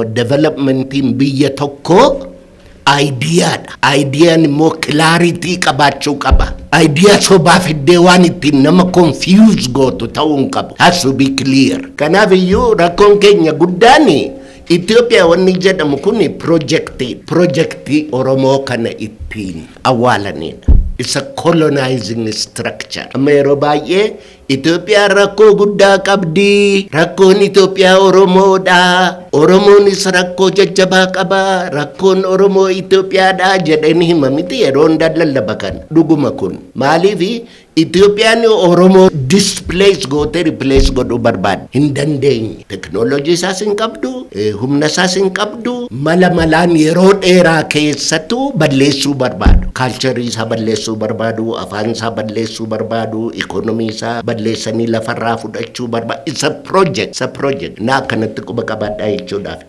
Developmentiin biyya tokkoo ideadha. Ideaan immoo clarity qabaachuu qaba. Idea sobaa fiddee waan ittiin nama confuse gootu ta'uu hin qabu. Has to be clear. Kanaaf iyyuu rakkoon keenya guddaan Itoophiyaa wanni jedhamu kun projectii projectii Oromoo kana ittiin awwaalanidha. It's a colonizing structure. Amma yeroo baay'ee Itoophiyaan rakkoo guddaa qabdi. Rakkoon Itoophiyaa Oromoodha. Oromoonis rakkoo jajjabaa qaba. Rakkoon Oromoo Itoophiyaadha jedhanii hima miti yeroo hundaa lallaba kana. Dhuguma kun. Maaliif Itoophiyaan Oromoo displace gootee replace godhuu barbaadde? Hin dandeenye. Teknoolojii isaas hin qabdu, humna isaas hin qabdu, mala malaan yeroo dheeraa keessattuu balleessuu barbaadu. Culturii isaa balleessuu barbaadu, afaan isaa balleessuu barbaadu, ikoonomii isaa balleessanii lafarraa fudhachuu barbaadu. It's a project, it's a project. Na akkanatti quba qabaadhaa jechuudhaaf.